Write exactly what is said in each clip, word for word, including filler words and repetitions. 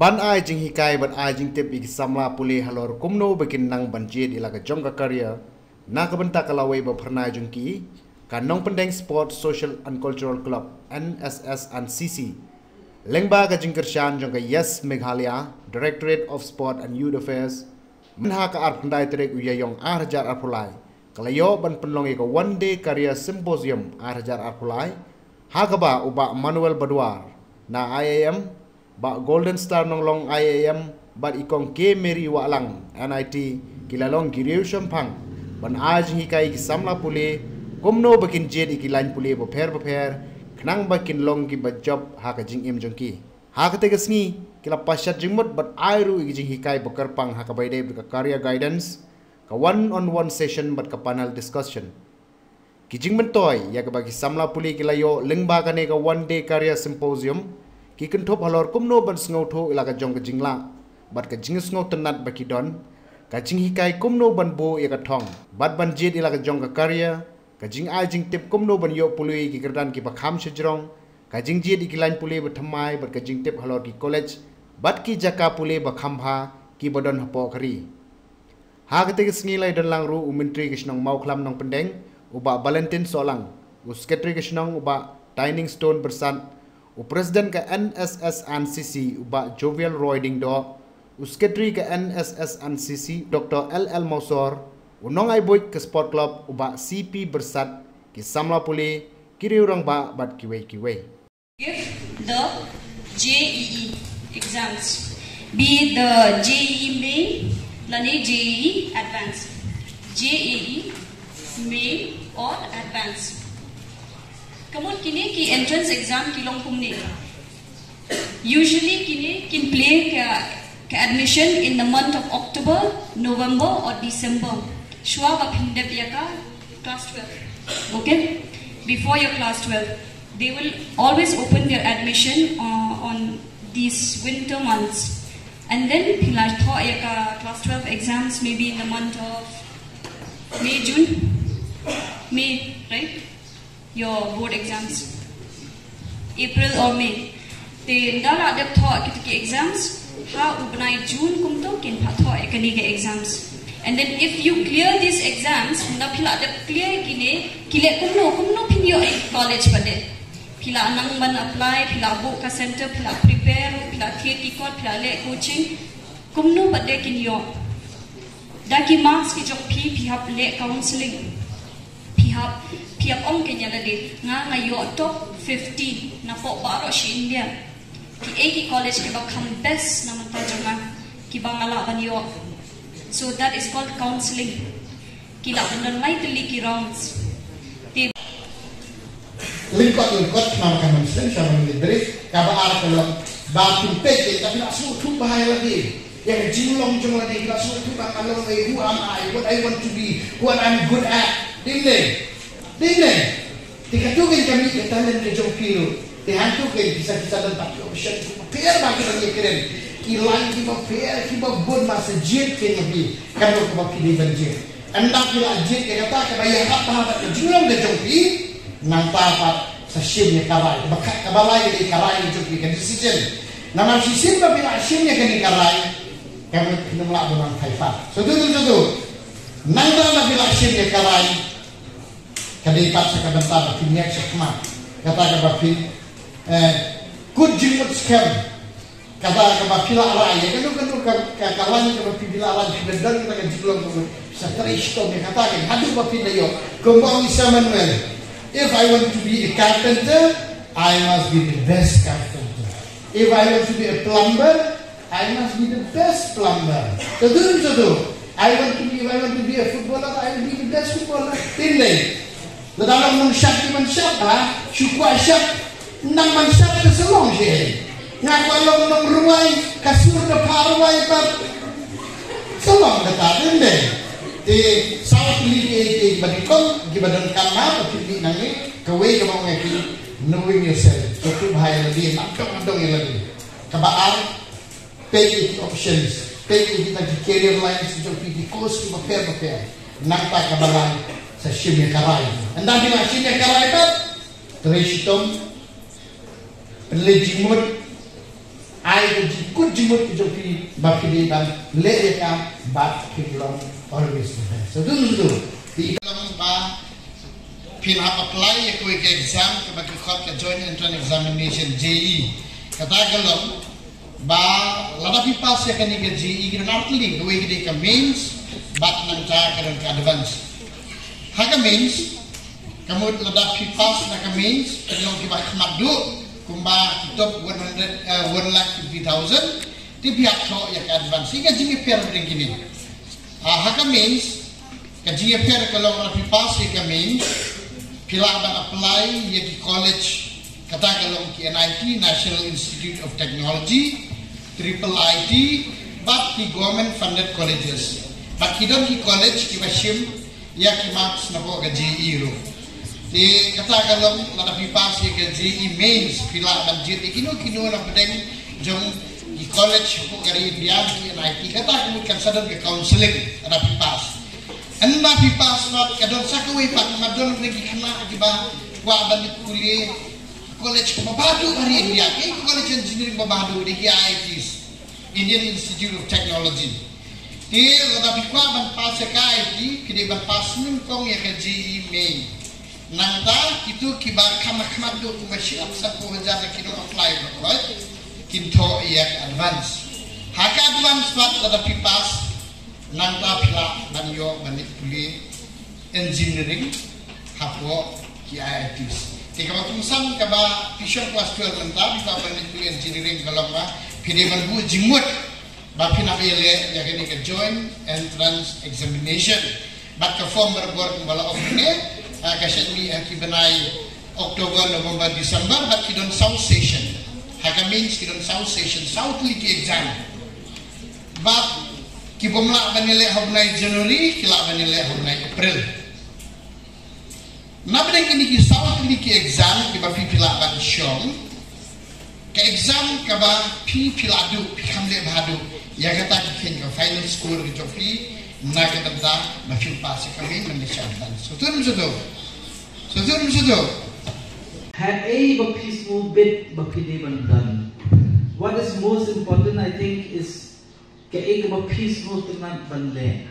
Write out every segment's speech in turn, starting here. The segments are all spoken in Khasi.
Ban ai jinghikai bad ai jingtip ïa ki samla pule halor kumno ba kin nang ban jied ïa la ka jong ka career na ka bynta ka lawei ba phyrnai jong ki, ka Nongpyndeng Sport, Social and Cultural Club, N S S and C C, lyngba ka jingkyrshan jong ka Yes Meghalaya, Directorate of Sport and Youth Affairs, mynha ka arphew khyndai tarik u Ïaïong ar hajar arphew lai, ka la ïoh ban pynlong ïa ka One Day Career Symposium ar hajar arphew lai, ha kaba u Bah Manuel Badwar na I I M, Bah Golden Star Nonglong I I M, bad i Kong K Mary Wahlang N I T, ki la long ki riewshemphang ban ai jinghikai ïa ki samla pule kumno ba kin jied ïa ki lain pule bapher bapher, khnang ba kin long kiba jop ha ka jingim jong ki. Ha katei ka sngi, ki la pashat jingmut bad ai ruh ïa ki jinghikai ba kyrpang ha kaba ïadei bad ka career guidance, ka one on one session bad ka panel discussion. Ki jingmyntoi ïa kaba ki samla pule ki la ïoh lyngba kane ka One Day Career Symposium ki kynthup halor kumno ban sngewthuh ïa la ka jong ka jinglah bad ka jingsngewtynnat ba ki don, ka jinghikai kumno ban buh ïa ka thong bad ban jied ïa la ka jong ka career, ka jingai jingtip kumno ban ïoh pule ïa ki kyrdan kiba kham shajrong, ka jingjied ïa ki lain pule ba thymmai bad ka jingtip halor ki college bad ki jaka pule ba kham bha kiba don hapoh ka ri. Ha katei ka sngi la ïadon lang ruh u Myntri ka shnong Mawkhlam Nongpyndeng, u Bah Valentin Sohlang, u Secretary ka shnong, u Bah Dining Stone Byrsat, u President ka N S S and C C, u Bah Jovial Roy Diengdoh, u Secretary ka N S S and C C, Doctor L L Mawsor, u nongai buit ka Sport Club, u Bah C P Byrsat, ki samla pule, ki riew rangbah bad kiwei kiwei. Give the J E E exams, be it the J E E main lane J E E advanced, J E E main or advanced. Ka mut kine ki entrance exam ki long kumne. Usually kine kin plie ka, ka admission in the month of October, November or December. Shuwa ba phin dep ïa ka class twelve. Okay? Before your class twelve. They will always open their admission uh, on these winter months. And then phi la thoh ïa ka class twelve exams maybe in the month of May, June. May, right? Your board exams. April or May. Te ynda la dep thoh kita ki exams, ha u bnai June kumto kin pat thoh ïa kane ka exams. And then if you clear these exams, ynda phi la dep clear kine, ki leh kumno, kumno phin ïoh ïa college pat de. Phi la nang ban apply, phi la buh ka center, phi la prepare, phi la thied ki kot, phi la leh coaching. Kumno pat de kin ïoh. Da ki marks ki jong phi, phi hap leh counseling. Phi hap, phi hap ong kein ïa lade, nga nga ïoh top fifty napoh baroh shi India. Kiei ki college kiba kham best na bynta jong nga, kiba nga lah ban ïoh. So that is called counseling. Ki lah ban don lai tylli ki rounds. Te lyngkot lyngkot, khnang ba kan ym slem, sha ban leit brief. Kaba ar ka long ba phin peit, ka phin sngewthuh bha ïa lade, ïa ka jinglong jong lade, phin sngewthuh ba nga long ei, who am I, what I want to be, what I'm good at. Dei ne, dei ne. Te katto kein ka mih ka talent ka jong phi ruh. Te hangto kein pisa pisa don pat ki option kiba pher ba ki dang ïakren, ki line kiba pher kiba bun, ma sa jied kein ma phi, kano kaba phi dei ban jied. Ynda phi la jied ïa kata kaba ïarap bha bad ka jinglong ka jong phi, nangta pat sa shim ïa ka rai. Kaba khat, kaba lai ka dei ka rai ka jong phi, ka decision. Namar shisien ba phi la shim ïa kane ka rai, ka mut phin ym lah ban nang phai pat. Sngewthuh, sngewthuh. Nangta ba phi la shim ïa ka rai, ka dei pat sa ka bynta ba phin ïaid shakhmat. Kata kaba phin, eh, kut jingmut skhem. Kata kaba phi la rai, ïa kano kano ka, ka, ka line kaba phi, phi la rai, phi la don kata ka jinglong kaba sa trei shitom ïa kata, ka haduh ba phin da ïoh. Kumba ong i Sir Manuel, if I want to be a carpenter, I must be the best carpenter. If I want to be a plumber, I must be the best plumber. Sngewthuh, sngewthuh. I want to be, if I want to be a footballer, I will be the best footballer. Tindai. Lada long nongshad ki ban shad, ha? Shu kwah shad, nang ban shad ka sa long shi. Nga kwah long nongrwai, ka sur da pha rwai pat. Sa long kata, tindai. Te saw tylli ki, ki ba dei kong, ki ba donkam, ha, ba phi mih nangne, kawei kaba ong ïa phi, knowing yourself. Sngewthuh bha ïa lade, nadong nadong ïa lade. Kaba ar, peit ïa ki options, peit ïa kita ki career lines jong phi, ki course kiba pher bapher. Nangta kaba lai, sa shim ïa ka rai. Ynda phi la shim ïa ka rai pat, trei shitom, pynleit jingmut, Ai ka jingkut jingmut ka jong phi ba phi dei ban leh ïa ka, ba phin long always the best. So dum tu phi long ba phin hap apply ïa kawei ka exam kaba ki khot ka Joint Entrance Examination, J E. Kata ka long ba lada phi pass ïa kane ka J E, ki don ar tylli, kawei ka dei ka mains bad nangta ka don ka advance. Ha ka mains, ka mut lada phi pass na ka mains, phin long kiba khmat duh, kumba ki top one hundred, eh, one lakh fifty thousand, te phi hap thoh ïa ka advance. Ïa ka jingïapher bad kine. Ah, ha ka mains, ka jingïapher ka long lada phi pass ïa ka mains, phi lah ban apply ïa ki college, kata ka long ki N I T, National Institute of Technology, triple I T, bad ki government funded colleges. Bad ki don ki college kiba shim ïa ki marks napoh ka J E ruh. Te kata ka long lada phi pass ïa ka J E mains, phi lah ban jied ïa kino kino na pdeng jong ki college hapoh ka ri India, ki N I T, kata ka mut kan sa don ka counselling lada phi pass. Hynda phi pass pat, ka don sa kawei pat, namar don ki khynnah kiba kwah ban pule college kaba bha duh ha ri India, ki college engineering ba bha duh, dei ki I I Ts, Indian Institute of Technology. Te lada phi kwah ban pass ïa ka I I T, phi dei ban pass nyngkong ïa ka J E main. Nangta kito kiba kham khmat duh kumba shi lak saphew hajar na ki nong apply ba khot, kin thoh ïa ka advance. Ha ka advance pat lada phi pass, nangta phi lah ban ïoh ban leit pule engineering hapoh ki I I Ts. Te kaba kongsan, kaba phi shong class twelve mynta, phi kwah ban leit pule engineering, ka long ba phi dei ban buh jingmut ba phin hap ïaleh ïa kane ka Joint Entrance Examination. Bad ka form barabor kumba la ong mynne, ah, ka shait mih ha ki bnai October, November, December, bad ki don saw session. Ha ka mains ki don saw session, saw tylli ki exam. Bad ki bym lah ban ïaleh ha u bnai January, ki lah ban ïaleh ha u bnai April. Na pdeng kine ki saw tylli ki exam kiba phi, phi lah ban shong, ka exam kaba phi, phi lah duh, phi kham leh bha duh, ïa kata ki kheiñ ka final score ka jong phi na ka bynta ba phi pass ïa ka main ban leit sha advance. Sngewthuh, sngewthuh. Sngewthuh, sngewthuh. Haei ba phi sngewbit ba phi dei ban don? What is most important, I think, is kaei kaba phi sngewtynnat ban leh.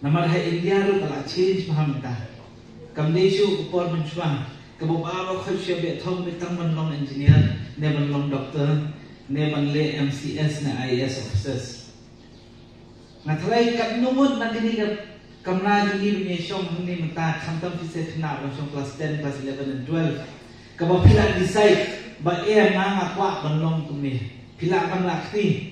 Namar ha India ruh ka la change bha mynta. Kam dei shuh ka por mynshuwa kaba baroh khoit sha beh thong beh tang ban long engineer, ne ban long doctor, ne ban leh M C S ne I A S officers. Nga tharai katno ngut na kine ka kamra jong ngi ba ngi shong hangne mynta, khamtam phi sa khynnah ba shong class ten, class eleven and twelve, kaba phi la decide ba, eh, ma nga kwah ban long kumne. Phi lah ban rah kti.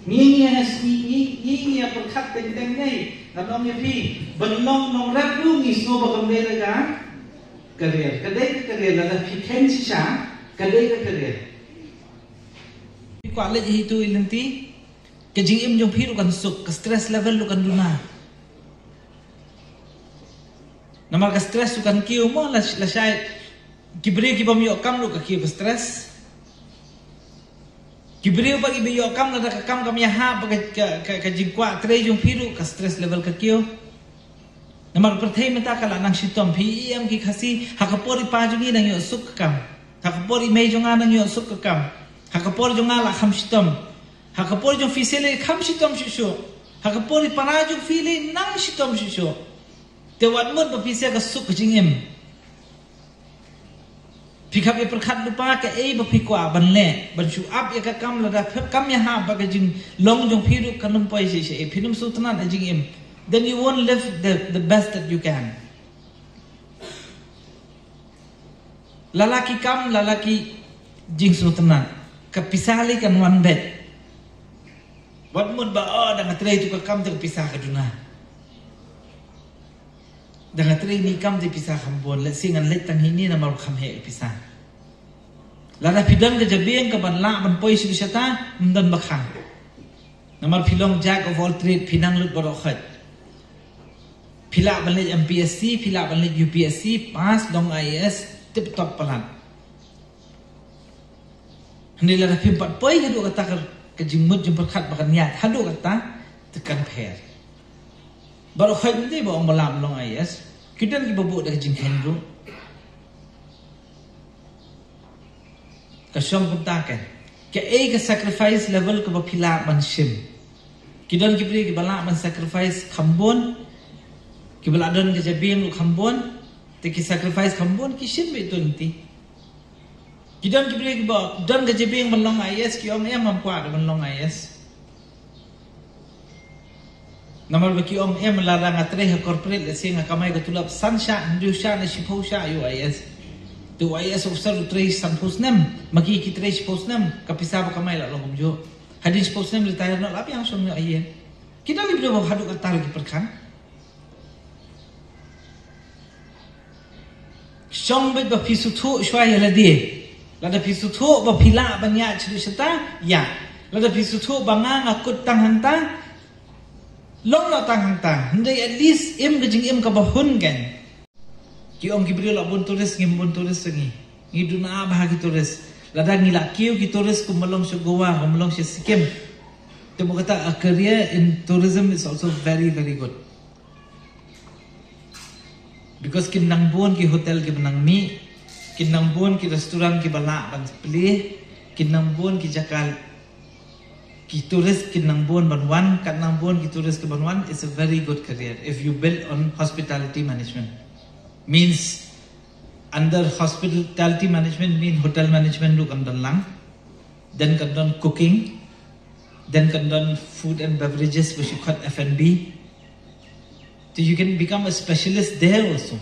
Ngi, ngi ïa, ngi, ngi, ngi, ngi ïa pyrkhat teng teng ngi. Ngan ong ïa phi, ban long nongrep ruh ngi sngew ba kam dei da ka career. Ka dei ka career, lada phi kheiñ shisha, ka dei ka career. Phi kwah leit ha itu i lynti, ka jingim jong phi ruh kan suk, ka stress level ruh kan duna. Namar ka stress ruh kan kiew mo, la, lashai ki briew ki bym ïoh kam ruh ka kiew ka stress. Ki briew ba ki ba ïoh kam, lada ka kam kam ïahap bad ka, ka, ka, ka jingkwah trei jong phi ruh ka stress level ka kiew. Namar pyrthei mynta ka la nang shitom, phi ïohi em ki Khasi, ha ka por i pa jong ngi nang ïoh suk ka kam. Ha ka por i mei jong nga nang ïoh suk ka kam. Ha ka por jong nga la kham shitom. Ha ka por jong phi seh lei kham shitom shuh shuh. Ha ka por i para jong phi lei nang shitom shuh shuh. Te wat mut ba phi seh ka suk ka jingim. Phi kham ïa pyrkhat lypa kaei ba phi kwah ban leh, ban shu ap ïa ka kam, lada phi kam ïahap bad ka jinglong jong phi ruh kan ym poi shisha, phin ym sngewtynnat ha jingim. Then you won't live the, the best that you can. Lada ki kam, lada ki jingsngewtynnat, ka pisa lei kan wan beit. Wat mut ba, oh, da nga trei tu ka kam te ka pisa ka duna. Da nga trei ni kam te pisa kham bun, lehse ngan leit tang hini namar kham heh pisa. Lada phi don ka jabieng ka ban lah ban poi sha shata, ym don ba khang. Namar phi long jack of all trade, phi nang lut baroh khoit. Phi lah ban leit M P S C, phi lah ban leit U P S C, pass, long I A S, tip top palat. Hynrei lada phim pat poi haduh katta ka, ka jingmut jingpyrkhat ba kan ïaid haduh katta, te kan pher. Baroh khoit mynta ba ong ba lah ban long I A S, ki don kiba buh da ka jingkheiñ ruh. Ka shong kumta ka. Kaei ka sacrifice level kaba phi lah ban shim? Ki don ki briew kiba lah ban sacrifice kham bun, kiba lah don ka jabieng ruh kham bun, te ki sacrifice kham bun, ki shim beit tu nti. Ki don ki briew kiba don ka jabieng ban long I A S, ki ong em, ngam kwah ban long I A S. Namar ba ki ong em, lada nga trei ha corporate, let's say nga kamai ka tulop san shah, hynriew shah ne shiphew shah ïa u I A S. Te u I A S officer u trei sanphew snem, ma ki ki trei shiphew snem, ka pisa ba kamai la long kumjuh. Hadien shiphew snem retire noh, la biang shong noh ïa. Ki don ki briew ba haduh katta ki pyrkhat. Shong beit ba phi sngewthuh shuwa ïa lade. Lada phi sngewthuh ba phi lah ban ïaid sha dei shata, ïaid. Lada phi sngewthuh ba nga nga kut tang hangta, long noh tang hangta. Hynrei at least im ka jingim kaba hun kan. Ki ong ki briew lah bun tourist, ngim bun tourist ngi. Ngi duna bha ki tourist. Lada ngi lah kiew ki tourist kumba long sha Goa, kumba long sha Sikkim. Te mo kata, a career in tourism is also very, very good. Because kin nang bun ki hotel kiba nang mih, kin nang bun ki restaurant kiba lah ban plie, kin nang bun ki jaka, ki tourist kin nang bun ban wan, kat nang bun ki tourist kiban wan, it's a very good career if you build on hospitality management. Means, under hospitality management mean hotel management ruh kan don lang. Then kan don cooking. Then kan don food and beverages, which you call F and B. So you can become a specialist there also.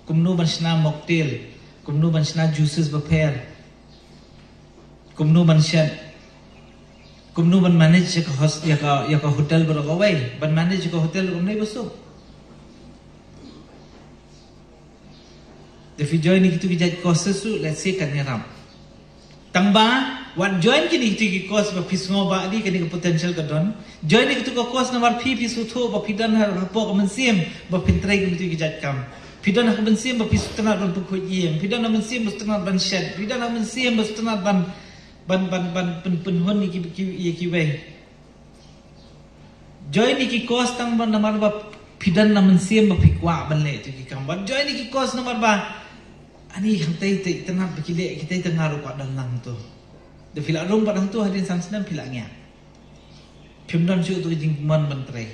Kumno ban shna mocktail, kumno ban shna juices bapher, kumno ban shet, kumno ban manage ïa ka host, ïa ka, ïa ka hotel baroh kawei, ban manage ïa ka hotel kumno ba suk. Te phi join ïa kitu ki jait courses ruh, let's say kan ïarap. Tang ba wat join kine kitu ki course ba phi sngew ba dei kane ka potential ka don. Join ïa kitu ka course namar phi, phi sngewthuh ba phi don ha, hapoh ka mynsiem ba phin trei kum kitu ki jait kam. Phi don ha ka mynsiem ba phi sngewtynnat ban pynkhuid ïing, phi don ha ka mynsiem ba sngewtynnat ban shet, phi don ha ka mynsiem ba sngewtynnat ban, ban, ban, ban pyn, pynhun ïa ki, ki, ïa kiwei. Join ïa ki course tang ba namar ba phi don na mynsiem ba phi kwah ban leh tu ki kam. Wat join ïa ki course namar ba ani hangtei te tynnat ba ki leh, kitei te nga ruh kwah don lang tu. Da phi lah rung pat hangtu, hadien san snem phi lah ngiah. Phim don shuh tu ka jingmon ban trei.